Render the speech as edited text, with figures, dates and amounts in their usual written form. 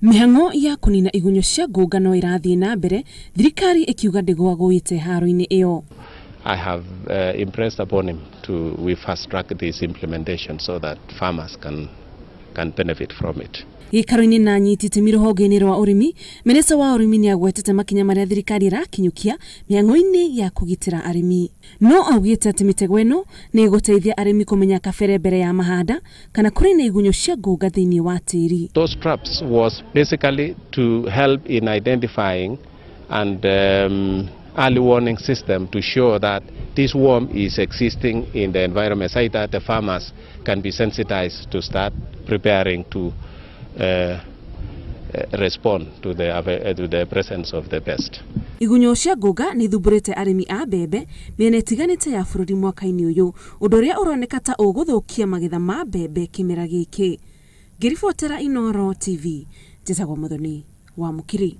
Mĩhang'o ya kũnina igunyũ cia ngũnga no ĩrathiĩ na mbere, thirikari ĩkiuga ndĩgwagũĩte haro-inĩ ĩyo. I have impressed upon him to we fast track this implementation so that farmers can benefit from it. Gĩikaro-inĩ na anyiti itemi rũhonge-inĩ rwa ũrĩmi, minista wa ũrĩmi nĩ agwetete makinya marĩa thirikari ĩrakinyũkia mĩhang'o-inĩ ya kũgitĩra arĩmi. No augĩte atĩ mĩtego ĩno nĩ ĩgũteithia arĩmi kũmenya kabere mbere ya mahanda kana kũrĩ na igunyũ cia ngũnga thĩinĩ wa tĩri. Those traps was basically to help in identifying and early warning system to show that this worm is existing in the environment, so that the farmers can be sensitized to start preparing to respond to the presence of the pest. Igunyũ cia ngũnga nĩ ithumbũrĩte arĩmi a mbembe mĩena ĩtiganĩte ya bũrũri mwaka-inĩ ũyũ, ũndũ ũrĩa ũroneka ta ũgũthũkia magetha ma mbembe kĩmera gĩkĩ. Ngĩribotera Inooro TV, njĩtagwo Muthoni wa Mũkiri.